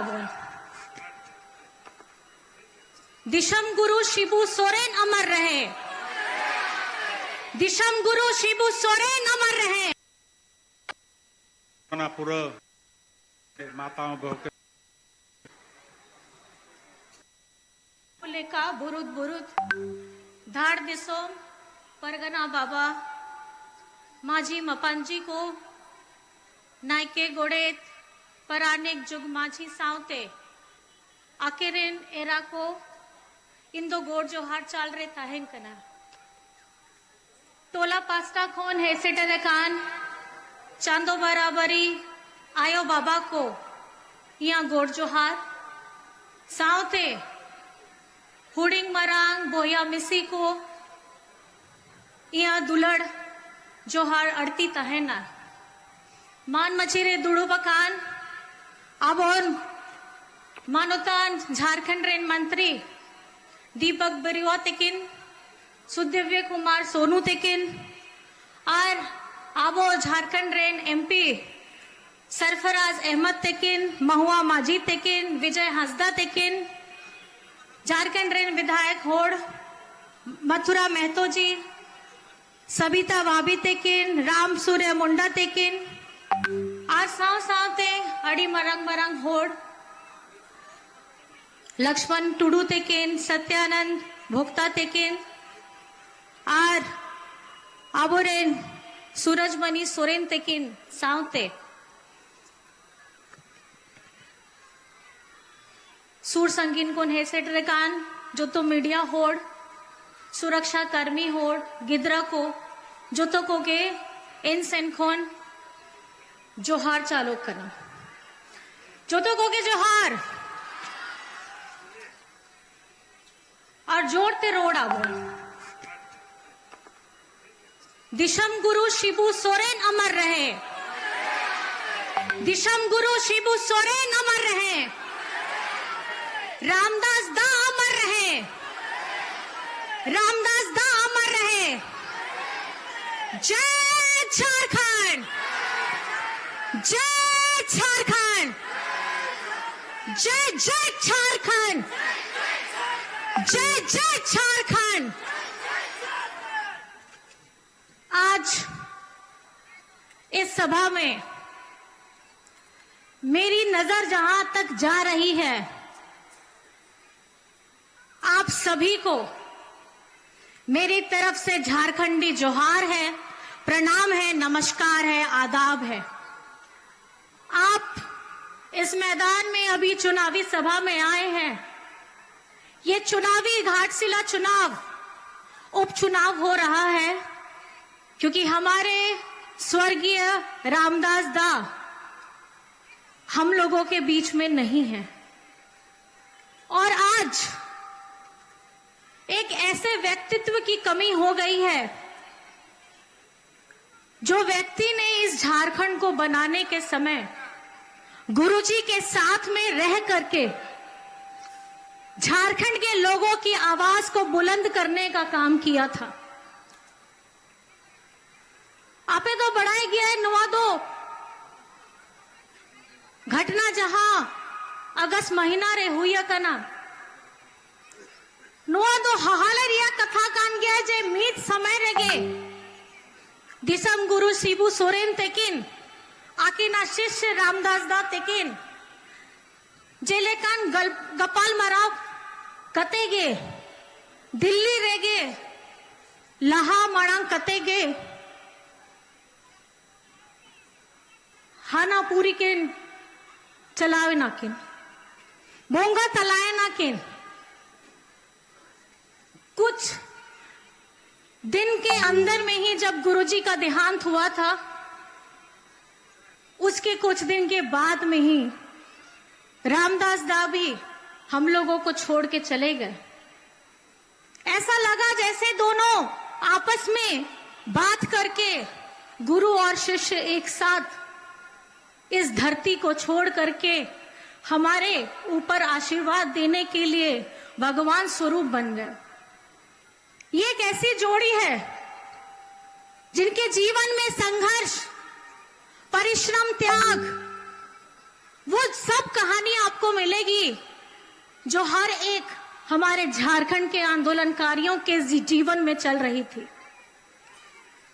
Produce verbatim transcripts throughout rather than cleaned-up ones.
ᱟᱵᱚᱱ᱾ ᱫᱤᱥᱚᱢ ᱜᱩᱨᱩ ᱥᱤᱵᱩ ᱥᱚᱨᱮᱱ ᱟᱢᱟᱨ ᱨᱮᱦᱮ᱾ ᱫᱤᱥᱚᱢ ᱜᱩᱨᱩ ᱥᱤᱵᱩ ᱥᱚᱨᱮᱱ ᱟᱢᱟᱨ ᱨᱮᱦᱮ᱾ ᱚᱱᱟ ᱯᱩᱨᱟᱹ ᱢᱟᱛᱟᱣ ᱵᱟᱹᱦᱩ ᱞᱮᱠᱟ ᱵᱩᱨᱩᱫ ᱵᱩᱨᱩᱫ ᱫᱷᱟᱲ ᱫᱤᱥᱚᱢ ᱯᱟᱨᱜᱟᱱᱟ ᱵᱟᱵᱟ, ᱢᱟᱹᱡᱷᱤ ᱢᱟᱯᱟᱱᱡᱤ ᱠᱚ, ᱱᱟᱭᱠᱮ ᱜᱚᱰᱮᱛ, ᱯᱟᱨᱟᱱᱤᱠ ᱡᱩᱜᱽ ᱢᱟᱹᱡᱷᱤ ᱥᱟᱶᱛᱮ ᱟᱠᱮᱨᱮᱱ ᱮᱨᱟ ᱠᱚ, ᱤᱧ ᱫᱚ ᱜᱚᱰ ᱡᱚᱦᱟᱨ ᱪᱟᱞ ᱨᱮ ᱛᱟᱦᱮᱱ ᱠᱟᱱᱟ᱾ ᱴᱚᱞᱟ ᱯᱟᱥᱴᱟ ᱠᱷᱚᱱ ᱦᱮᱡ ᱥᱮᱴᱮᱨ ᱟᱠᱟᱱ ᱪᱟᱸᱫᱚ ᱵᱟᱨᱟᱵᱟᱨᱤ ᱟᱭᱳ ᱵᱟᱵᱟ ᱠᱚ, ᱤᱧᱟᱹᱜ ᱜᱚᱰ ᱡᱚᱦᱟᱨ᱾ ᱥᱟᱶᱛᱮ ᱦᱩᱰᱤᱧ ᱢᱟᱨᱟᱝ ᱵᱚᱭᱦᱟ ᱢᱤᱥᱤ ᱠᱚ, ᱤᱧᱟᱹᱜ ᱫᱩᱞᱟᱹᱲ ᱡᱚᱦᱟᱨ ᱟᱹᱲᱛᱤ ᱛᱟᱦᱮᱱᱟ᱾ ᱢᱟᱱ ᱢᱟᱹᱪᱤ ᱨᱮ ᱫᱩᱲᱩᱵ ᱟᱠᱟᱱ ᱟᱵᱚᱱ ᱢᱟᱱᱚᱛᱟᱱ ᱡᱷᱟᱨᱠᱷᱚᱸᱰ ᱨᱮᱱ ᱢᱚᱱᱛᱨᱤ ᱫᱤᱯᱚᱠ ᱵᱟᱨᱩᱣᱟ ᱛᱟᱹᱠᱤᱱ, ᱥᱩᱫᱮᱵᱭᱟ ᱠᱩᱢᱟᱨ ᱥᱳᱱᱩ ᱛᱟᱹᱠᱤᱱ, ᱟᱨ ᱟᱵᱚ ᱡᱷᱟᱨᱠᱷᱚᱸᱰ ᱨᱮᱱ ᱮᱢᱯᱤ ᱥᱟᱨᱯᱷᱟᱨᱟᱡᱽ ᱟᱦᱢᱮᱫ ᱛᱟᱹᱠᱤᱱ, ᱢᱟᱦᱩᱣᱟ ᱢᱟᱹᱡᱷᱤ ᱛᱟᱹᱠᱤᱱ, ᱵᱤᱡᱚᱭ ᱦᱟᱸᱥᱫᱟ ᱛᱟᱹᱠᱤᱱ, ᱡᱷᱟᱨᱠᱷᱚᱸᱰ ᱨᱮᱱ ᱵᱤᱫᱷᱟᱭᱚᱠ ᱦᱚᱲ ᱢᱟᱛᱷᱩᱨᱟ ᱢᱮᱦᱛᱚ ᱡᱤ, ᱥᱟᱵᱤᱛᱟ ᱵᱷᱟᱵᱷᱤ ᱛᱟᱹᱠᱤᱱ, ᱨᱟᱢ ᱥᱩᱨᱭᱟ ᱢᱩᱱᱰᱟ ᱛᱟᱹᱠᱤᱱ, ᱟᱨ ᱥᱟᱶ ᱥᱟᱶᱛᱮ ᱟᱹᱰᱤ ᱢᱟᱨᱟᱝ ᱢᱟᱨᱟᱝ ᱦᱚᱲ ᱞᱚᱠᱥᱢᱚᱱ ᱴᱩᱰᱩ ᱛᱟᱹᱠᱤᱱ, ᱥᱚᱛᱭᱟᱱᱚᱱᱫ ᱵᱷᱚᱠᱛᱟ ᱛᱟᱹᱠᱤᱱ, ᱟᱨ ᱟᱵᱚᱨᱮᱱ ᱥᱩᱨᱚᱡᱽᱢᱚᱱᱤ ᱥᱚᱨᱮᱱ ᱛᱟᱹᱠᱤᱱ ᱥᱟᱶᱛᱮ ᱥᱩᱨ ᱥᱟᱺᱜᱤᱧ ᱠᱷᱚᱱ ᱦᱮᱡ ᱥᱮᱴᱮᱨ ᱟᱠᱟᱱ ᱡᱚᱛᱚ ᱢᱤᱰᱤᱭᱟ ᱦᱚᱲ, ᱥᱩᱨᱚᱠᱥᱟ ᱠᱟᱹᱨᱢᱤ ᱦᱚᱲ, ᱜᱤᱫᱽᱨᱟᱹ ᱠᱚ, ᱡᱚᱛᱚ ᱠᱚᱜᱮ ᱤᱧ ᱥᱮᱱ ᱠᱷᱚᱱ ᱡᱚᱦᱟᱨ ᱪᱟᱞᱚᱜ ᱠᱟᱱᱟ᱾ ᱡᱚᱛᱚ ᱠᱚᱜᱮ ᱡᱚᱦᱟᱨ᱾ ᱟᱨ ᱡᱳᱨ ᱛᱮ ᱨᱚᱲ ᱟᱵᱚᱱ᱾ ᱫᱤᱥᱚᱢ ᱜᱩᱨᱩ ᱥᱤᱵᱩ ᱥᱚᱨᱮᱱ ᱟᱢᱟᱨ ᱨᱮᱦᱮ᱾ ᱫᱤᱥᱚᱢ ᱜᱩᱨᱩ ᱥᱤᱵᱩ ᱥᱚᱨᱮᱱ ᱟᱢᱟᱨ ᱨᱮᱦᱮ᱾ ᱨᱟᱢᱫᱟᱥ ᱫᱟ ᱟᱢᱟᱨ ᱨᱮᱦᱮ᱾ ᱨᱟᱢᱫᱟᱥ ᱫᱟ ᱟᱢᱟᱨ ᱨᱮᱦᱮ᱾ ᱡᱟᱭ ᱡᱷᱟᱨᱠᱷᱚᱸᱰ᱾ ᱡᱟᱭ ᱡᱷᱟᱨᱠᱷᱚᱸᱰ᱾ जय जय झारखंड। जय जय झारखंड। आज इस सभा में मेरी नजर जहां तक जा रही है, आप सभी को मेरी तरफ से झारखंडी जोहार है, प्रणाम है, नमस्कार है, आदाब है। आप इस मैदान में अभी चुनावी सभा में आए हैं। ये चुनावी घाटशिला चुनाव, उपचुनाव हो रहा है, क्योंकि हमारे स्वर्गीय रामदास दा हम लोगों के बीच में नहीं है। और आज एक ऐसे व्यक्तित्व की कमी हो गई है, जो व्यक्ति ने इस झारखंड को बनाने के समय गुरुजी के साथ में रह करके झारखंड के लोगों की आवाज को बुलंद करने का काम किया था। ᱟᱯᱮ ᱫᱚ ᱵᱟᱲᱟᱭ ᱜᱮᱭᱟ ᱱᱚᱣᱟ ᱫᱚ ᱜᱷᱚᱴᱱᱟ ᱡᱟᱦᱟᱸ ᱟᱜᱚᱥᱴ ᱢᱟᱹᱦᱤᱱᱟ ᱨᱮ ᱦᱩᱭ ᱟᱠᱟᱱᱟ, ᱱᱚᱣᱟ ᱫᱚ ᱦᱟᱦᱟᱲᱟ ᱨᱮᱭᱟᱜ ᱠᱟᱛᱷᱟ ᱠᱟᱱ ᱜᱮᱭᱟ ᱡᱮ ᱢᱤᱫ ᱥᱚᱢᱚᱭ ᱨᱮᱜᱮ ᱫᱤᱥᱚᱢ ᱜᱩᱨᱩ ᱥᱤᱵᱩ ᱥᱚᱨᱮᱱ ᱛᱟᱹᱠᱤᱱ ᱟᱹᱠᱤᱱᱟᱜ ᱥᱤᱥᱭᱚ ᱨᱟᱢᱫᱟᱥ ᱫᱟ ᱛᱟᱹᱠᱤᱱ ᱡᱮᱞᱮᱠᱟᱱ ᱜᱟᱞ- ᱜᱟᱯᱟᱞ ᱢᱟᱨᱟᱣ ᱠᱟᱛᱮ ᱜᱮ ᱫᱤᱞᱞᱤ ᱨᱮᱜᱮ ᱞᱟᱦᱟ ᱢᱟᱲᱟᱝ ᱠᱟᱛᱮ ᱜᱮ ᱦᱟᱱᱟ ᱯᱩᱨᱤ ᱠᱤᱱ ᱪᱟᱞᱟᱣ ᱮᱱᱟ ᱠᱤᱱ, ᱵᱚᱸᱜᱟ ᱛᱟᱞᱟᱭᱮᱱᱟ ᱠᱤᱱ᱾ कुछ दिन के अंदर में ही जब गुरुजी का देहांत हुआ था, उसके कुछ दिन के बाद में ही रामदास दा भी हम लोगों को छोड़ के चले गए। ऐसा लगा जैसे दोनों आपस में बात करके गुरु और शिष्य एक साथ इस धरती को छोड़ करके हमारे ऊपर आशीर्वाद देने के लिए भगवान स्वरूप बन गए। ये एक ऐसी जोड़ी है जिनके जीवन में संघर्ष, परिश्रम, त्याग वो सब कहानी आपको मिलेगी जो हर एक हमारे झारखंड के आंदोलनकारियों के जी- जीवन में चल रही थी।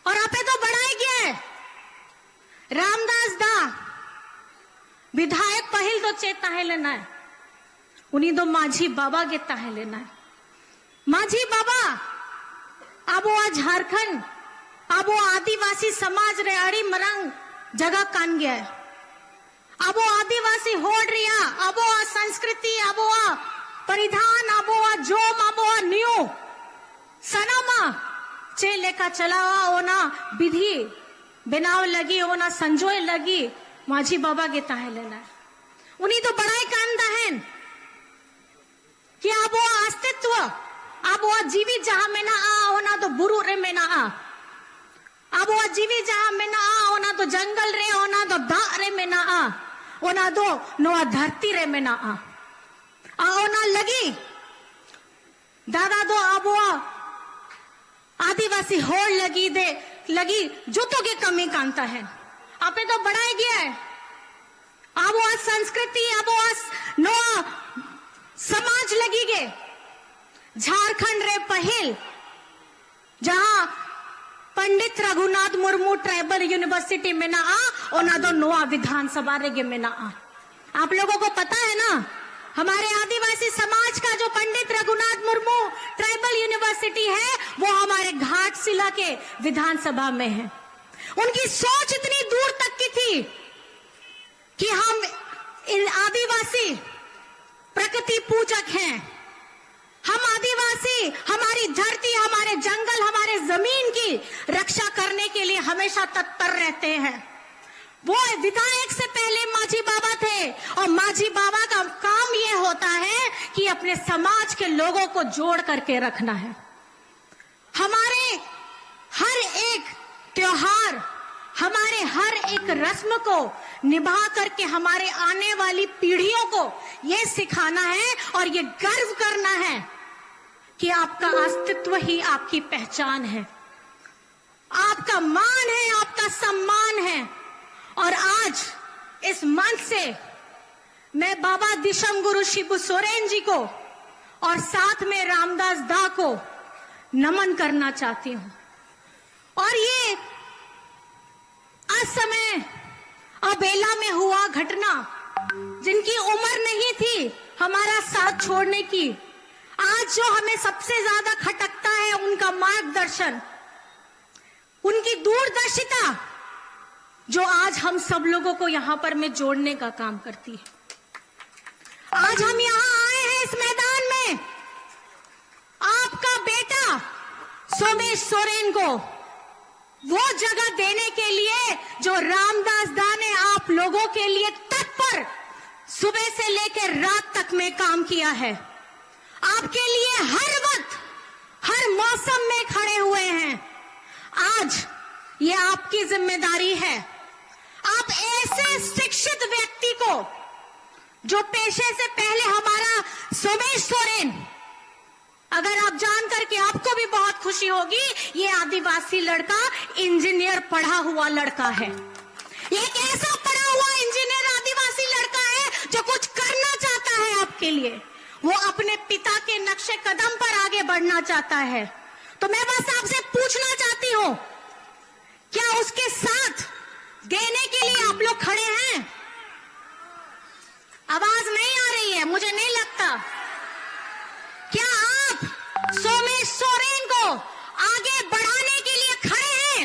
और ᱟᱯᱮ ᱫᱚ ᱵᱟᱲᱟᱭ ᱜᱮᱭᱟ, ᱨᱟᱢᱫᱟᱥ ᱫᱟ ᱵᱤᱫᱷᱟᱭᱚᱠ ᱯᱟᱹᱦᱤᱞ ᱫᱚ ᱪᱮᱫ ᱛᱟᱦᱮᱸ ᱞᱮᱱᱟᱭ? ᱩᱱᱤ ᱫᱚ ᱢᱟᱹᱡᱷᱤ ᱵᱟᱵᱟ ᱜᱮ ᱛᱟᱦᱮᱸ ᱞᱮᱱᱟᱭ᱾ ᱢᱟᱹᱡᱷᱤ ᱵᱟᱵᱟ ᱟᱵᱚᱣᱟᱜ ᱡᱷᱟᱨᱠᱷᱚᱸᱰ, ᱟᱵᱚᱣᱟᱜ ᱟᱹᱫᱤᱵᱟᱹᱥᱤ ᱥᱚᱢᱟᱡᱽ ᱨᱮ ᱟᱹᱰᱤ ᱢᱟᱨᱟᱝ ᱡᱟᱭᱜᱟ ᱠᱟᱱ ᱜᱮᱭᱟᱭ᱾ ᱟᱵᱚ ᱟᱹᱫᱤᱵᱟᱹᱥᱤ ᱦᱚᱲ ᱨᱮᱭᱟᱜ ᱟᱵᱚᱣᱟᱜ ᱥᱚᱝᱥᱠᱨᱤᱛᱤ, ᱟᱵᱚᱣᱟᱜ ᱯᱚᱨᱤᱫᱷᱟᱱ, ᱟᱵᱚᱣᱟᱜ ᱡᱚᱢ, ᱟᱵᱚᱣᱟᱜ ᱧᱩ, ᱥᱟᱱᱟᱢᱟᱜ ᱪᱮᱫ ᱞᱮᱠᱟ ᱪᱟᱞᱟᱣᱟ, ᱚᱱᱟ ᱵᱤᱫᱷᱤ ᱵᱮᱱᱟᱣ ᱞᱟᱹᱜᱤᱫ, ᱚᱱᱟ ᱥᱚᱧᱪᱚᱭ ᱞᱟᱹᱜᱤᱫ ᱢᱟᱹᱡᱷᱤ ᱵᱟᱵᱟ ᱜᱮ ᱛᱟᱦᱮᱸ ᱞᱮᱱᱟ᱾ ᱩᱱᱤ ᱫᱚ ᱵᱟᱲᱟᱭ ᱠᱟᱱ ᱛᱟᱦᱮᱱ ᱠᱤ ᱟᱵᱚᱣᱟᱜ ᱚᱥᱛᱤᱛᱣᱚ, ᱟᱵᱚᱣᱟᱜ ᱡᱤᱣᱤ ᱡᱟᱦᱟᱸ ᱢᱮᱱᱟᱜᱼᱟ, ᱚᱱᱟ ᱫᱚ ᱵᱩᱨᱩ ᱨᱮ ᱢᱮᱱᱟᱜᱼᱟ᱾ ᱟᱵᱚᱣᱟᱜ ᱡᱤᱣᱤ ᱡᱟᱦᱟᱸ ᱢᱮᱱᱟᱜᱼᱟ, ᱚᱱᱟ ᱫᱚ ᱡᱚᱝᱜᱚᱞ ᱨᱮ, ᱚᱱᱟ ᱫᱚ ᱫᱟᱜ ᱨᱮ ᱢᱮᱱᱟᱜᱼᱟ, ᱚᱱᱟ ᱫᱚ ᱱᱚᱣᱟ ᱫᱷᱟᱹᱨᱛᱤ ᱨᱮ ᱢᱮᱱᱟᱜᱼᱟ᱾ ᱟᱨ ᱚᱱᱟ ᱞᱟᱹᱜᱤᱫ ᱫᱟᱫᱟ ᱫᱚ ᱟᱵᱚᱣᱟᱜ ᱟᱹᱫᱤᱵᱟᱹᱥᱤ ᱦᱚᱲ ᱞᱟᱹᱜᱤᱫ ᱫᱮ, ᱞᱟᱹᱜᱤᱫ ᱡᱚᱛᱚ ᱜᱮ ᱠᱟᱹᱢᱤ ᱠᱟᱱ ᱛᱟᱦᱮᱸᱱ᱾ ᱟᱯᱮ ᱫᱚ ᱵᱟᱲᱟᱭ ᱜᱮᱭᱟ, ᱟᱵᱚᱣᱟᱜ ᱥᱚᱝᱥᱠᱨᱤᱛᱤ, ᱟᱵᱚᱣᱟᱜ ᱱᱚᱣᱟ ᱥᱚᱢᱟᱡᱽ ᱞᱟᱹᱜᱤᱫ ᱜᱮ ᱡᱷᱟᱨᱠᱷᱚᱸᱰ ᱨᱮ ᱯᱟᱹᱦᱤᱞ ᱡᱟᱦᱟᱸ ᱯᱚᱱᱰᱤᱛ ᱨᱚᱜᱷᱩᱱᱟᱛᱷ ᱢᱩᱨᱢᱩ ᱴᱨᱟᱭᱵᱟᱞ ᱭᱩᱱᱤᱵᱷᱟᱨᱥᱤᱴᱤ ᱢᱮᱱᱟᱜᱼᱟ, ᱚᱱᱟ ᱫᱚ ᱱᱚᱣᱟ ᱵᱤᱫᱷᱟᱱ ᱥᱚᱵᱷᱟ ᱨᱮᱜᱮ ᱢᱮᱱᱟᱜᱼᱟ᱾ आप लोगों को पता है ना, हमारे आदिवासी समाज का जो पंडित रघुनाथ मुर्मू ट्राइबल यूनिवर्सिटी है, वो हमारे घाटशिला के विधानसभा में है। उनकी सोच इतनी दूर तक की थी कि हम इन आदिवासी प्रकृति पूजक हैं, हम आदिवासी हमारी धरती, हमारे जंगल, हमारे जमीन की रक्षा करने के लिए हमेशा तत्पर रहते हैं। वो विधायक से पहले माझी बाबा थे और माझी बाबा का काम ये होता है कि अपने समाज के लोगों को जोड़ करके रखना है। हमारे हर एक त्योहार, हमारे हर एक रस्म को निभा करके हमारे आने वाली पीढ़ियों को ये सिखाना है और ये गर्व करना है कि आपका अस्तित्व ही आपकी पहचान है, आपका मान है, आपका सम्मान है। और आज इस मंच से मैं बाबा दिशम गुरु शिबू सोरेन जी को और साथ में रामदास दा को नमन करना चाहती हूं। और ये असमय अबेला में हुआ घटना, जिनकी उम्र नहीं थी हमारा साथ छोड़ने की, आज जो हमें सबसे ज्यादा खटकता है, उनका मार्गदर्शन, उनकी दूरदर्शिता, जो आज हम सब लोगों को यहां पर में जोड़ने का काम करती है। आज हम यहां आए हैं इस मैदान में, आपका बेटा सोमेश सोरेन को वो जगह देने के लिए जो रामदास दा ने आप लोगों के लिए तत्पर सुबह से लेकर रात तक में काम किया है, आपके लिए हर वक्त, हर मौसम में खड़े हुए हैं। आज ये आपकी जिम्मेदारी है। आप ऐसे शिक्षित व्यक्ति को, जो पेशे से पहले हमारा सोमेश सोरेन, अगर आप जान करके आपको भी बहुत खुशी होगी, ये आदिवासी लड़का, इंजीनियर पढ़ा हुआ लड़का है। ये एक ऐसा पढ़ा हुआ इंजीनियर आदिवासी लड़का है जो कुछ करना चाहता है आपके लिए। वो अपने पिता के नक्शे कदम पर आगे बढ़ना चाहता है। तो मैं बस आपसे पूछना चाहती हूं, क्या उसके साथ देने के लिए आप लोग खड़े हैं? आवाज नहीं आ रही है, मुझे नहीं लगता। क्या आप सोमेश सोरेन को आगे बढ़ाने के लिए खड़े हैं?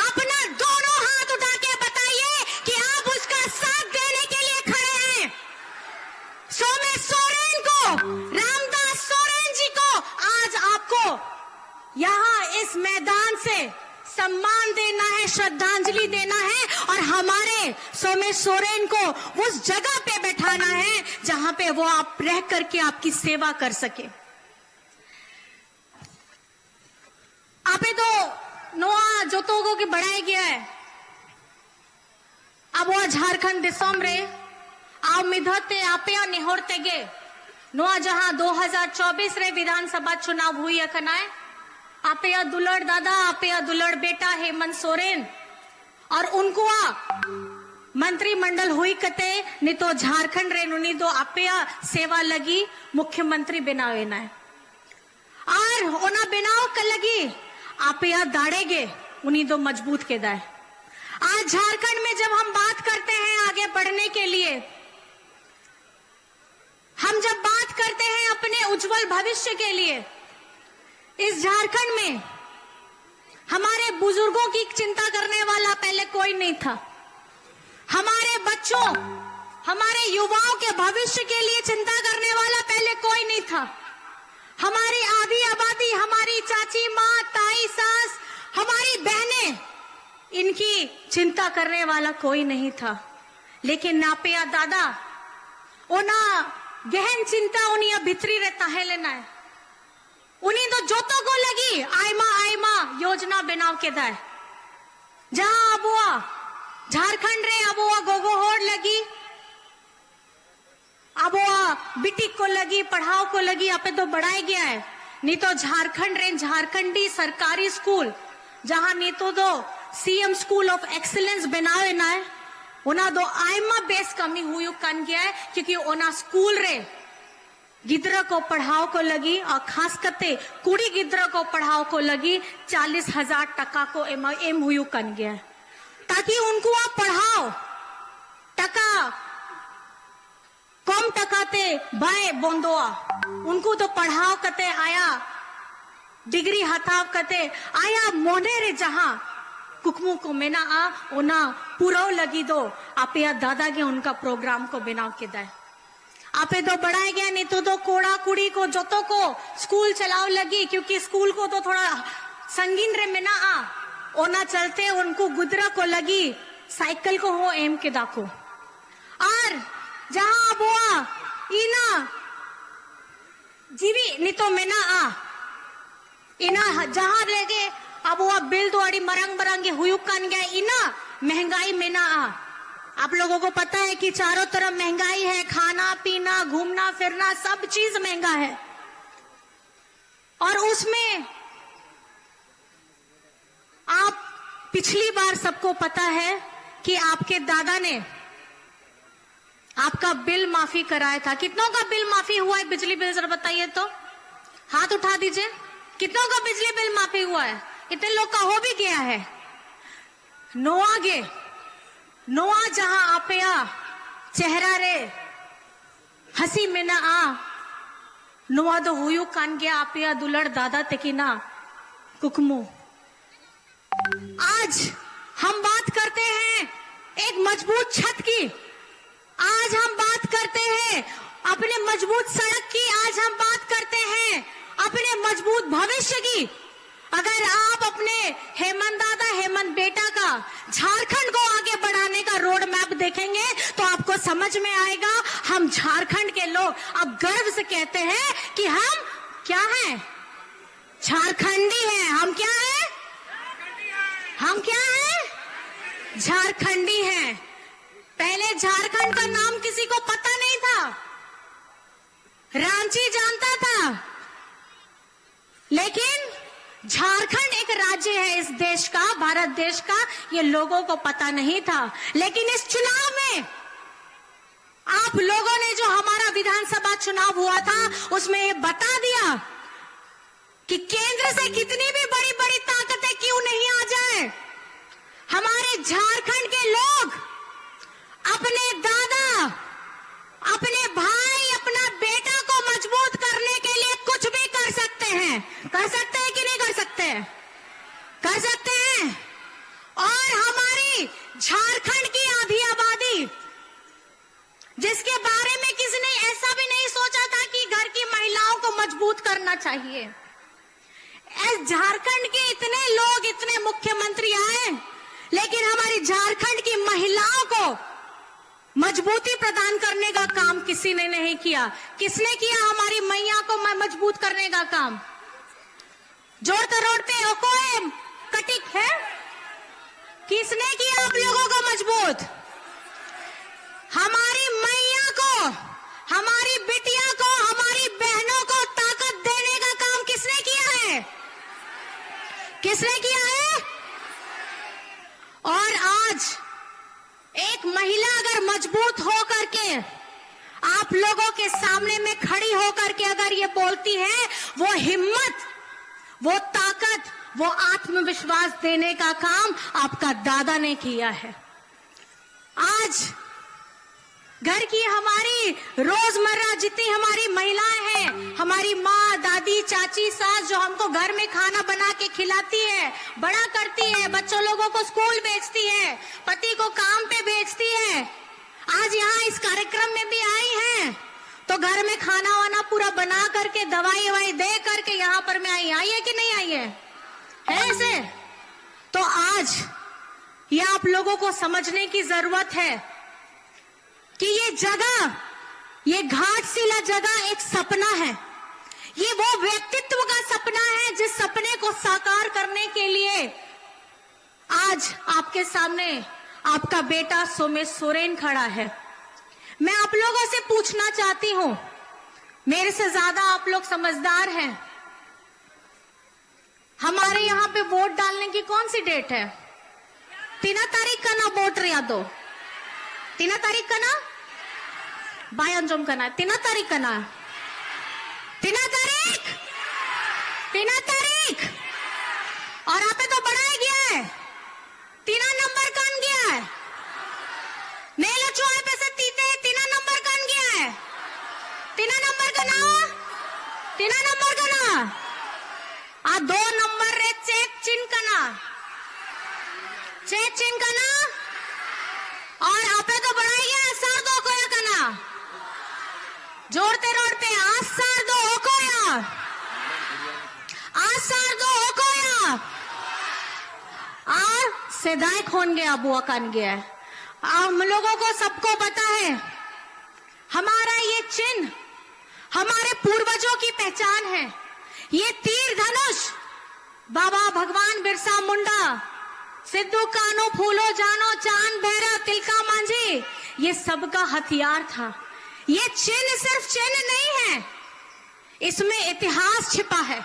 अपना दोनों हाथ उठा के बताइए कि आप उसका साथ देने के लिए खड़े हैं। सोमेश सोरेन को, रामदास सोरेन जी को आज आपको यहां इस मैदान से सम्मान देना है, श्रद्धांजलि देना है और हमारे सोमेश सोरेन को उस जगह पे बैठाना है जहां पे वो आप रह करके आपकी सेवा कर सके। ᱟᱯᱮ ᱫᱚ ᱱᱚᱣᱟ ᱡᱚᱛᱚ ᱠᱚᱜᱮ ᱵᱟᱲᱟᱭ ᱜᱮᱭᱟ, ᱟᱵᱚᱣᱟᱜ ᱡᱷᱟᱲᱠᱷᱚᱸᱰ ᱫᱤᱥᱚᱢ ᱨᱮ ᱟᱨ ᱢᱤᱫ ᱫᱷᱟᱣ ᱛᱮ ᱟᱯᱮᱭᱟᱜ ᱱᱮᱦᱚᱨ ᱛᱮᱜᱮ ᱱᱚᱣᱟ ᱡᱟᱦᱟᱸ ᱫᱩ ᱦᱟᱡᱟᱨ ᱪᱚᱵᱵᱤᱥ ᱨᱮ ᱵᱤᱫᱷᱟᱱ ᱥᱚᱵᱷᱟ ᱪᱩᱱᱟᱣ ᱦᱩᱭ ᱟᱠᱟᱱᱟᱭ, ᱟᱯᱮᱭᱟᱜ ᱫᱩᱞᱟᱹᱲ ᱫᱟᱫᱟ, ᱟᱯᱮᱭᱟᱜ ᱫᱩᱞᱟᱹᱲ ᱵᱮᱴᱟ ᱦᱮᱢᱚᱱᱛ ᱥᱚᱨᱮᱱ ᱟᱨ ᱩᱱᱠᱩᱣᱟᱜ ᱢᱚᱱᱛᱨᱤ ᱢᱚᱱᱰᱚᱞ ᱦᱩᱭ ᱠᱟᱛᱮ ᱱᱤᱛᱚᱜ ᱡᱷᱟᱨᱠᱷᱚᱸᱰ ᱨᱮ ᱩᱱᱤ ᱫᱚ ᱟᱯᱮᱭᱟᱜ ᱥᱮᱵᱟ ᱞᱟᱹᱜᱤᱫ ᱢᱩᱠᱷᱭᱚᱢᱚᱱᱛᱨᱤ ᱵᱮᱱᱟᱣ ᱮᱱᱟᱭ᱾ ᱟᱨ ᱚᱱᱟ ᱵᱮᱱᱟᱣ ᱠᱚ ᱞᱟᱹᱜᱤᱫ ᱟᱯᱮᱭᱟᱜ ᱫᱟᱲᱮ ᱜᱮ ᱩᱱᱤ ᱫᱚ ᱢᱚᱡᱽᱵᱩᱛ ᱠᱮᱫᱟᱭ᱾ आज झारखंड में जब हम बात करते हैं आगे बढ़ने के लिए, हम जब बात करते हैं अपने उज्जवल भविष्य के लिए, इस झारखंड में हमारे बुजुर्गों की चिंता करने वाला पहले कोई नहीं था। हमारे बच्चों, हमारे युवाओं के भविष्य के लिए चिंता करने वाला पहले कोई नहीं था। हमारी आधी आबादी, हमारी चाची माँ, ताई, सास, हमारी बहनें, इनकी चिंता करने वाला कोई नहीं था। लेकिन ᱟᱯᱮᱭᱟᱜ ᱫᱟᱫᱟ, ᱚᱱᱟ ᱜᱮᱦᱮᱱ ᱪᱤᱱᱛᱟ ᱩᱱᱤᱭᱟᱜ ᱵᱷᱤᱛᱨᱤ ᱨᱮ ᱛᱟᱦᱮᱸ ᱞᱮᱱᱟᱭ᱾ ᱩᱱᱤ ᱫᱚ ᱡᱚᱛᱚ ᱠᱚ ᱞᱟᱹᱜᱤᱫ ᱟᱭᱢᱟ ᱟᱭᱢᱟ ᱭᱳᱡᱽᱱᱟ ᱵᱮᱱᱟᱣ ᱠᱮᱫᱟᱭ, ᱡᱟᱦᱟᱸ ᱟᱵᱚᱣᱟᱜ ᱡᱷᱟᱨᱠᱷᱚᱸᱰ ᱨᱮ ᱟᱵᱚᱣᱟᱜ ᱜᱚᱜᱚ ᱦᱚᱲ ᱞᱟᱹᱜᱤᱫ, ᱟᱵᱚᱣᱟᱜ ᱵᱤᱴᱤ ᱠᱚ ᱞᱟᱹᱜᱤᱫ, ᱯᱟᱲᱦᱟᱣ ᱠᱚ ᱞᱟᱹᱜᱤᱫ᱾ ᱟᱯᱮ ᱫᱚ ᱵᱟᱲᱟᱭ ᱜᱮᱭᱟᱭ, ᱱᱤᱛᱚᱜ ᱡᱷᱟᱨᱠᱷᱚᱸᱰ ᱨᱮᱱ ᱡᱷᱟᱨᱠᱷᱚᱸᱰᱤ ᱥᱚᱨᱠᱟᱨᱤ ᱥᱠᱩᱞ, ᱡᱟᱦᱟᱸ ᱱᱤᱛᱚᱜ ᱫᱚ ᱥᱤ ᱮᱢ School of Excellence ᱵᱮᱱᱟᱣ ᱮᱱᱟᱭ, ᱚᱱᱟ ᱫᱚ ᱟᱭᱢᱟ ᱵᱮᱥ ᱠᱟᱹᱢᱤ ᱦᱩᱭᱩᱜ ᱠᱟᱱ ᱜᱮᱭᱟ, ᱠᱤᱭᱩᱠᱤ ᱚᱱᱟ ᱥᱠᱩᱞ ᱨᱮ ᱜᱤᱫᱽᱨᱟᱹ ᱠᱚ ᱯᱟᱲᱦᱟᱣ ᱠᱚ ᱞᱟᱹᱜᱤᱫ, ᱟᱨ ᱠᱷᱟᱥ ᱠᱟᱛᱮ ᱠᱩᱲᱤ ᱜᱤᱫᱽᱨᱟᱹ ᱠᱚ ᱯᱟᱲᱦᱟᱣ ᱠᱚ ᱞᱟᱹᱜᱤᱫ ᱪᱟᱞᱤᱥ ᱦᱟᱡᱟᱨ ᱴᱟᱠᱟ ᱠᱚ ᱮᱢᱟ, ᱮᱢ ᱦᱩᱭᱩᱜ ᱠᱟᱱ ᱜᱮᱭᱟ, ᱛᱟᱠᱤ ᱩᱱᱠᱩᱣᱟᱜ ᱯᱟᱲᱦᱟᱣ ᱴᱟᱠᱟ ᱠᱚᱢ ᱴᱟᱠᱟ ᱛᱮ ᱵᱟᱭ ᱵᱚᱱᱫᱚᱜᱼᱟ᱾ ᱩᱱᱠᱩ ᱫᱚ ᱯᱟᱲᱦᱟᱣ ᱠᱟᱛᱮ ᱟᱭᱟᱜ ᱰᱤᱜᱽᱨᱤ ᱦᱟᱛᱟᱣ ᱠᱟᱛᱮ ᱟᱭᱟᱜ ᱢᱚᱱᱮ ᱨᱮ ᱡᱟᱦᱟᱸ ᱠᱩᱠᱢᱩ ᱠᱚ ᱢᱮᱱᱟᱜᱼᱟ, ᱚᱱᱟ ᱯᱩᱨᱟᱹᱣ ᱞᱟᱹᱜᱤᱫ ᱫᱚ ᱟᱯᱮᱭᱟᱜ ᱫᱟᱫᱟ ᱜᱮ ᱚᱱᱠᱟ ᱯᱨᱳᱜᱨᱟᱢ ᱠᱚ ᱵᱮᱱᱟᱣ ᱠᱮᱫᱟᱭ᱾ ᱟᱯᱮ ᱫᱚ ᱵᱟᱲᱟᱭ ᱜᱮᱭᱟ, ᱱᱤᱛᱚᱜ ᱫᱚ ᱠᱚᱲᱟ ᱠᱩᱲᱤ ᱠᱚ ᱡᱚᱛᱚ ᱠᱚ ᱥᱠᱩᱞ ᱪᱟᱞᱟᱣ ᱞᱟᱹᱜᱤᱫ, ᱠᱤᱭᱩᱠᱤ ᱥᱠᱩᱞ ᱠᱚ ᱫᱚ ᱛᱷᱚᱲᱟ ᱥᱟᱺᱜᱤᱧ ᱨᱮ ᱢᱮᱱᱟᱜᱼᱟ, ᱚᱱᱟ ᱪᱟᱞᱛᱮ ᱩᱱᱠᱩ ᱜᱤᱫᱽᱨᱟᱹ ᱠᱚ ᱞᱟᱹᱜᱤᱫ ᱥᱟᱭᱠᱮᱞ ᱠᱚᱦᱚᱸ ᱮᱢ ᱠᱮᱫᱟ ᱠᱚ᱾ ᱟᱨ ᱡᱟᱦᱟᱸ ᱟᱵᱚᱣᱟᱜ ᱤᱱᱟᱹ ᱡᱤᱣᱤ ᱱᱤᱛᱚᱜ ᱢᱮᱱᱟᱜᱼᱟ, ᱤᱱᱟᱹ ᱡᱟᱦᱟᱸ ᱨᱮᱜᱮ ᱟᱵᱚᱣᱟᱜ ᱵᱤᱞ ᱫᱚ ᱟᱹᱰᱤ ᱢᱟᱨᱟᱝ ᱢᱟᱨᱟᱝ ᱜᱮ ᱦᱩᱭᱩᱜ ᱠᱟᱱ ᱜᱮᱭᱟ, ᱤᱱᱟᱹ ᱢᱮᱦᱸᱜᱟᱭ ᱢᱮᱱᱟᱜᱼᱟ᱾ आप लोगों को पता है कि चारों तरफ महंगाई है, खाना पीना, घूमना फिरना, सब चीज महंगा है। और उसमें आप, पिछली बार सबको पता है कि आपके दादा ने आपका बिल माफी कराया था। कितनों का बिल माफी हुआ है, बिजली बिल, जरा बताइए तो, हाथ उठा दीजिए। कितनों का बिजली बिल माफी हुआ है? इतने लोग का हो भी गया है। नोआ गे, नोआ जहां आपेया चेहरा रे हंसी में ना आ, नोआ दो हुयू कान गया आपेया दुलड़ दादा तेकिना कुकमू। आज हम बात करते हैं एक मजबूत छत की, आज हम बात करते हैं अपने मजबूत सड़क की, आज हम बात करते हैं अपने मजबूत भविष्य की। अगर आप अपने हेमंत दादा, हेमंत बेटा का झारखंड को आगे बढ़ाने का रोड मैप देखेंगे तो आपको समझ में आएगा हम झारखंड के लोग अब गर्व से कहते हैं कि हम क्या हैं, झारखंडी हैं। हम क्या हैं? हम क्या हैं? झारखंडी हैं। पहले झारखंड का नाम किसी को पता नहीं था, रांची जानता था, लेकिन झारखंड एक राज्य है इस देश का, भारत देश का, ये लोगों को पता नहीं था। लेकिन इस चुनाव में आप लोगों ने जो हमारा विधानसभा चुनाव हुआ था, उसमें ये बता दिया कि केंद्र से कितनी भी बड़ी बड़ी ताकतें क्यों नहीं आ जाए, हमारे झारखंड के लोग अपने दादा, अपने भाई, अपना बेटा को मजबूत करने के लिए कुछ भी कर सकते हैं। कर सकते हैं कि नहीं कर सकते? कर सकते हैं। और हमारी झारखंड की आधी आबादी, जिसके बारे में किसी ने ऐसा भी नहीं सोचा था कि घर की महिलाओं को मजबूत करना चाहिए, इस झारखंड के इतने लोग, इतने मुख्यमंत्री आए, लेकिन हमारी झारखंड की महिलाओं को मजबूती प्रदान करने का काम किसी ने नहीं किया। किसने किया हमारी मैया को म-, मजबूत करने का काम? जोर तो रोड पे ओकोए कटिक है। किसने किया आप लोगों को मजबूत? हमारी मैया को, हमारी बिटिया को, हमारी बहनों को ताकत देने का काम किसने किया है? किसने किया है? और आज आप लोगों के सामने में खड़ी होकर के अगर ये बोलती है, वो हिम्मत, वो ताकत, वो आत्मविश्वास देने का काम आपका दादा ने किया है। आज घर की हमारी रोजमर्रा जितनी हमारी महिलाएं हैं, हमारी माँ, दादी, चाची, सास, जो हमको घर में खाना बना के खिलाती है, बड़ा करती है, बच्चों लोगों को स्कूल भेजती है, पति को काम पे भेजती है, आज यहाँ इस कार्यक्रम में भी आई हैं, तो घर में खाना वाना पूरा बना करके, दवाई ववाई दे करके यहाँ पर मैं आई, आई है कि नहीं आई है? है ऐसे? तो आज ये आप लोगों को समझने की जरूरत है कि ये जगह, ये घाटशिला जगह एक सपना है। ये वो व्यक्तित्व का सपना है जिस सपने को साकार करने के लिए आज आपके सामने आपका बेटा सोमेश सोरेन खड़ा है। मैं आप लोगों से पूछना चाहती हूँ, मेरे से ज्यादा आप लोग समझदार हैं, हमारे यहाँ पे वोट डालने की कौन सी डेट है? ᱛᱤᱱᱟᱹᱜ ᱛᱟᱹᱨᱤᱠᱷ ᱠᱟᱱᱟ ᱵᱷᱳᱴ ᱨᱮᱭᱟᱜ ᱫᱚ? ᱛᱤᱱᱟᱹᱜ ᱛᱟᱹᱨᱤᱠᱷ ᱠᱟᱱᱟ? ᱵᱟᱭ ᱟᱸᱡᱚᱢ ᱠᱟᱱᱟ᱾ ᱛᱤᱱᱟᱹᱜ ᱛᱟᱹᱨᱤᱠᱷ ᱠᱟᱱᱟ? ᱛᱤᱱᱟᱹᱜ ᱛᱟᱹᱨᱤᱠᱷ? ᱛᱤᱱᱟᱹᱜ ᱛᱟᱹᱨᱤᱠᱷ? ᱟᱨ ᱟᱯᱮ ᱫᱚ ᱵᱟᱲᱟᱭ ᱜᱮᱭᱟ? ᱛᱤᱱᱟᱹᱜ ᱱᱟᱢᱵᱟᱨ ᱠᱟᱱ ᱜᱮᱭᱟ? ᱧᱮᱞ ᱦᱚᱪᱚᱣᱟᱭ ᱯᱮᱥᱮ ᱛᱤ ᱛᱮ, ᱛᱤᱱᱟᱹᱜ ᱱᱟᱢᱵᱟᱨ ᱠᱟᱱ ᱜᱮᱭᱟ? ᱛᱤᱱᱟᱹᱜ ᱱᱟᱢᱵᱟᱨ ᱠᱟᱱᱟ? ᱛᱤᱱᱟᱹᱜ ᱱᱟᱢᱵᱟᱨ ᱠᱟᱱᱟ? ᱟᱨ ᱫᱩ ᱱᱟᱢᱵᱟᱨ ᱨᱮ ᱪᱮᱫ ᱪᱤᱱ ᱠᱟᱱᱟ? ᱪᱮᱫ ᱪᱤᱱ ᱠᱟᱱᱟ? ᱟᱨ ᱟᱯᱮ ᱫᱚ ᱵᱟᱲᱟᱭ ᱜᱮᱭᱟ ᱟᱥᱟᱨ ᱫᱚ ᱚᱠᱚᱭᱟᱜ ᱠᱟᱱᱟ? ᱡᱳᱨ ᱛᱮ ᱨᱚᱲ ᱯᱮ, ᱟᱥᱟᱨ ᱫᱚ ᱚᱠᱚᱭᱟᱜ? ᱟᱥᱟᱨ ᱫᱚ ᱚᱠᱚᱭᱟᱜ? ᱟᱨ ᱥᱮᱫᱟᱭ ᱠᱷᱚᱱ ᱜᱮ ᱟᱵᱚᱣᱟᱜ ᱠᱟᱱ ᱜᱮᱭᱟ᱾ हम लोगों को सबको पता है, हमारा ये चिन्ह हमारे पूर्वजों की पहचान है। ये तीर धनुष बाबा भगवान बिरसा मुंडा, सिद्धू कानू, फूलो जानो, चांद भैरव, तिलका मांझी, ये सबका हथियार था। ये चिन्ह सिर्फ चिन्ह नहीं है, इसमें इतिहास छिपा है।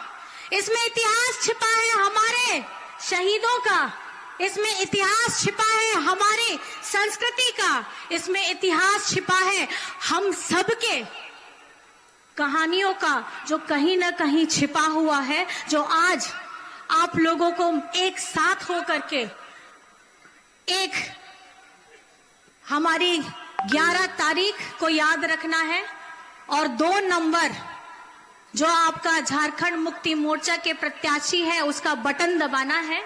इसमें इतिहास छिपा है हमारे शहीदों का, इसमें इतिहास छिपा है हमारी संस्कृति का, इसमें इतिहास छिपा है हम सबके कहानियों का, जो कहीं ना कहीं छिपा हुआ है, जो आज आप लोगों को एक साथ होकर के एक हमारी ग्यारह तारीख को याद रखना है और दो नंबर जो आपका झारखंड मुक्ति मोर्चा के प्रत्याशी है, उसका बटन दबाना है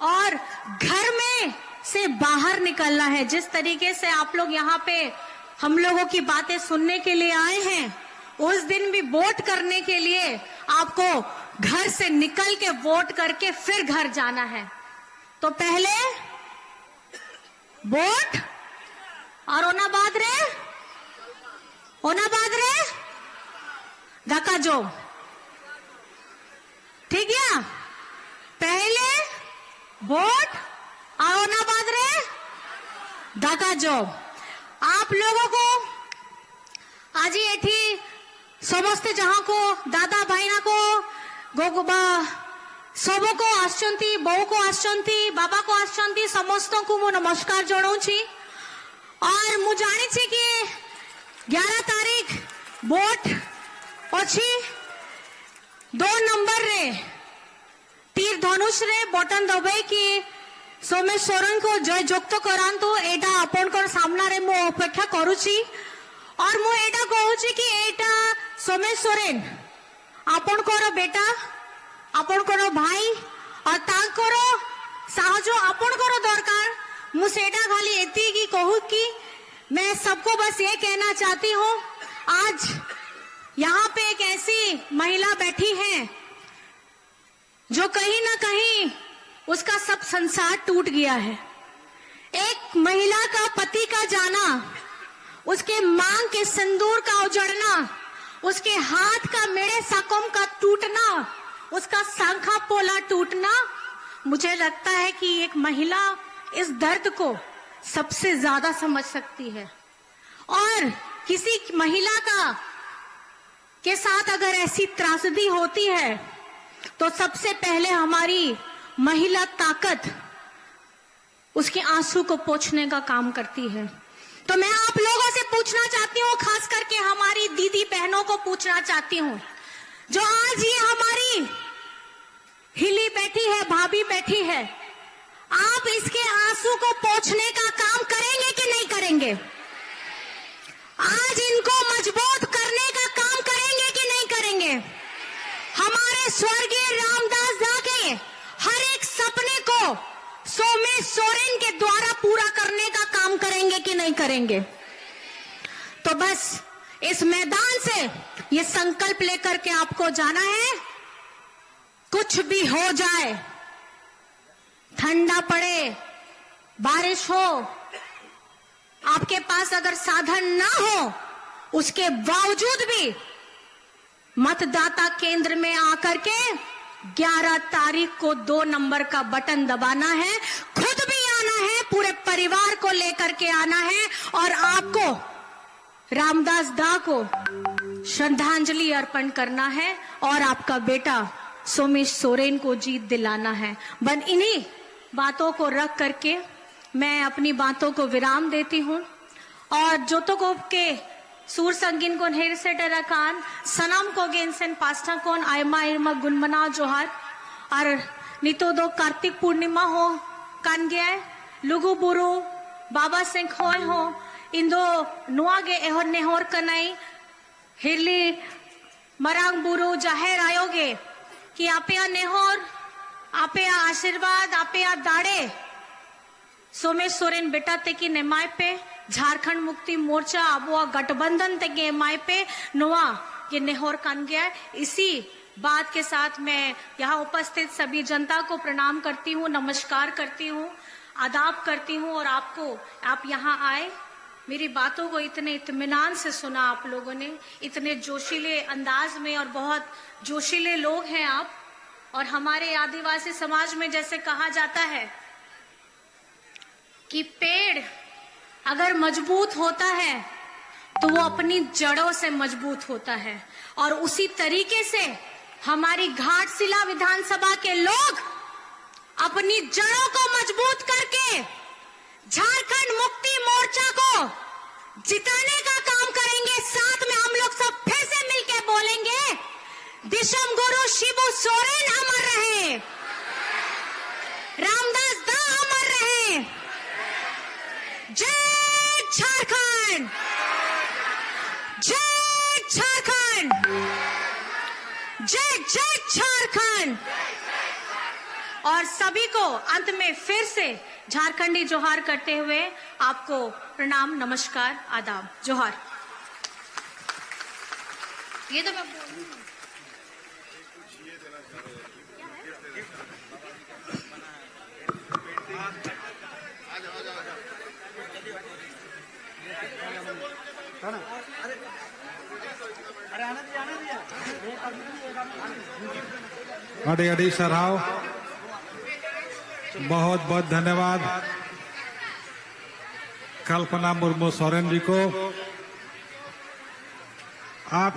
और घर में से बाहर निकलना है। जिस तरीके से आप लोग यहाँ पे हम लोगों की बातें सुनने के लिए आए हैं, उस दिन भी वोट करने के लिए आपको घर से निकल के वोट करके फिर घर जाना है। तो पहले वोट और ᱚᱱᱟ ᱵᱟᱫ ᱨᱮ, ᱚᱱᱟ ᱵᱟᱫ ᱨᱮ ᱫᱟᱠᱟ ᱡᱚᱢ᱾ ᱴᱷᱤᱠ ᱜᱮᱭᱟ? ᱯᱮᱦᱞᱮ ᱵᱷᱳᱴ ᱟᱨ ᱚᱱᱟ ᱵᱟᱫ ᱨᱮ ᱫᱟᱠᱟ ᱡᱚᱢ᱾ आप लोगों को आज ही ଏଠି ସମସ୍ତେ ଯାହାକୁ ଦାଦା ଭାଇନାକୁ ଗୋ- ବା- ସବୁକୁ ଆସୁଛନ୍ତି, ବୋଉକୁ ଆସୁଛନ୍ତି, ବାବାକୁ ଆସୁଛନ୍ତି, ସମସ୍ତଙ୍କୁ ମୁଁ ନମସ୍କାର ଜଣାଉଛି। और ମୁଁ ଜାଣିଛି କି ଏଗାର ତାରିଖ ଭୋଟ ଅଛି। ଦୋ ନମ୍ବରରେ ତୀର ଧନୁଷରେ ବଟନ ଦବାଇକି ସୋମେଶ୍ୱରଙ୍କୁ ଜୟଯୁକ୍ତ କରାନ୍ତୁ। ଏଇଟା ଆପଣଙ୍କର ସାମ୍ନାରେ ମୁଁ ଅପେକ୍ଷା କରୁଛି। और ମୁଁ ଏଇଟା କହୁଛି କି ଏଇଟା ସୋମେଶ୍ୱରନ ଆପଣଙ୍କର ବେଟା, ଆପଣଙ୍କର ଭାଇ, ଆଉ ତାଙ୍କର ସାହାଯ୍ୟ ଆପଣଙ୍କର ଦରକାର। ମୁଁ ସେଇଟା ଖାଲି ଏତିକି କହୁ କି मैं सबको बस ये कहना चाहती हूँ, आज यहाँ पे एक ऐसी महिला बैठी है जो कहीं ना कहीं उसका सब संसार टूट गया है। एक महिला का पति का जाना, उसके मांग के सिंदूर का उजड़ना, उसके हाथ का मेड़े साकोम का टूटना, उसका सांखा पोला टूटना, मुझे लगता है कि एक महिला इस दर्द को सबसे ज्यादा समझ सकती है। और किसी महिला का के साथ अगर ऐसी त्रासदी होती है तो सबसे पहले हमारी महिला ताकत उसके आंसू को पोंछने का काम करती है। तो मैं आप लोगों से पूछना चाहती हूँ, खास करके हमारी दीदी बहनों को पूछना चाहती हूँ, जो आज ये हमारी हिली बैठी है, भाभी बैठी है, आप इसके आंसू को पोंछने का काम करेंगे कि नहीं करेंगे? आज इनको मजबूत करने का काम करेंगे कि नहीं करेंगे? हमारे स्वर्गीय रामदास दा के हर एक सपने को सोमेश सोरेन के द्वारा पूरा करने का काम करेंगे कि नहीं करेंगे? तो बस इस मैदान से ये संकल्प लेकर के आपको जाना है, कुछ भी हो जाए, ठंडा पड़े, बारिश हो, आपके पास अगर साधन ना हो, उसके बावजूद भी मतदाता केंद्र में आकर के ग्यारह तारीख को दो नंबर का बटन दबाना है, खुद भी आना है, पूरे परिवार को लेकर के आना है और आपको रामदास दा को श्रद्धांजलि अर्पण करना है और आपका बेटा सोमेश सोरेन को जीत दिलाना है। बन इन्हीं बातों को रख करके मैं अपनी बातों को विराम देती हूँ और जोतोकोप के ᱥᱩᱨ ᱥᱟᱺᱜᱤᱧ ᱠᱷᱚᱱ ᱦᱮᱡ ᱥᱮᱴᱮᱨ ᱟᱠᱟᱱ ᱥᱟᱱᱟᱢ ᱠᱚᱜᱮ ᱤᱧ ᱥᱮᱱ ᱯᱟᱥᱴᱟ ᱠᱷᱚᱱ ᱟᱭᱢᱟ ᱟᱭᱢᱟ ᱜᱩᱱ ᱢᱟᱱᱟᱣ ᱡᱚᱦᱟᱨ᱾ ᱟᱨ ᱱᱤᱛᱚᱜ ᱫᱚ ᱠᱟᱨᱛᱤᱠ ᱯᱩᱨᱱᱤᱢᱟ ᱦᱚᱸ ᱠᱟᱱ ᱜᱮᱭᱟᱭ᱾ ᱞᱩᱜᱩ ᱵᱩᱨᱩ ᱵᱟᱵᱟ ᱥᱮᱝᱠᱷᱚᱭ ᱦᱚᱸ ᱤᱧ ᱫᱚ ᱱᱚᱣᱟ ᱜᱮ ᱮᱦᱚᱨ ᱱᱮᱦᱚᱨ ᱠᱟᱱᱟᱭ, ᱦᱤᱨᱞᱤ ᱢᱟᱨᱟᱝ ᱵᱩᱨᱩ ᱡᱟᱦᱮᱨ ᱟᱭᱳ ᱜᱮ, ᱠᱤ ᱟᱯᱮᱭᱟᱜ ᱱᱮᱦᱚᱨ, ᱟᱯᱮᱭᱟᱜ ᱟᱥᱤᱨᱵᱟᱫᱽ, ᱟᱯᱮᱭᱟᱜ ᱫᱟᱲᱮ ᱥᱳᱢᱮᱥ ᱥᱚᱨᱮᱱ ᱵᱮᱴᱟ ᱛᱮᱠᱤᱱ ᱮᱢᱟᱭ ᱯᱮ, ᱡᱷᱟᱨᱠᱷᱚᱸᱰ ᱢᱩᱠᱛᱤ ᱢᱳᱨᱪᱟ ᱟᱵᱚᱣᱟᱜ ᱜᱟᱴᱷᱵᱟᱱᱫᱷᱚᱱ ᱛᱮᱜᱮ ᱮᱢᱟᱭ ᱯᱮ, ᱱᱚᱣᱟ ᱜᱮ ᱱᱮᱦᱚᱨ ᱠᱟᱱ ᱜᱮᱭᱟ᱾ इसी बात के साथ मैं यहाँ उपस्थित सभी जनता को प्रणाम करती हूँ, नमस्कार करती हूँ, आदाब करती हूँ और आपको, आप यहाँ आए, मेरी बातों को इतने इत्मीनान से सुना आप लोगों ने, इतने जोशीले अंदाज में, और बहुत जोशीले लोग हैं आप। और हमारे आदिवासी समाज में जैसे कहा जाता है कि पेड़ अगर मजबूत होता है तो वो अपनी जड़ों से मजबूत होता है, और उसी तरीके से हमारी घाटशिला विधानसभा के लोग अपनी जड़ों को मजबूत करके झारखंड मुक्ति मोर्चा को जिताने का काम करेंगे। साथ में हम लोग सब फिर से मिलके बोलेंगे, विश्वम गुरु शिबू सोरेन अमर रहे, रामदास दा अमर रहे। जय झारखंड, जय झारखंड, जय जय झारखंड। और सभी को अंत में फिर से झारखंडी जोहार करते हुए आपको प्रणाम, नमस्कार, आदाब, जोहार। ये तो मैं बोल ᱟᱹᱰᱤ ᱟᱹᱰᱤ ᱥᱟᱨᱦᱟᱣ᱾ बहुत बहुत धन्यवाद कल्पना मुर्मू सोरेन जी को। आप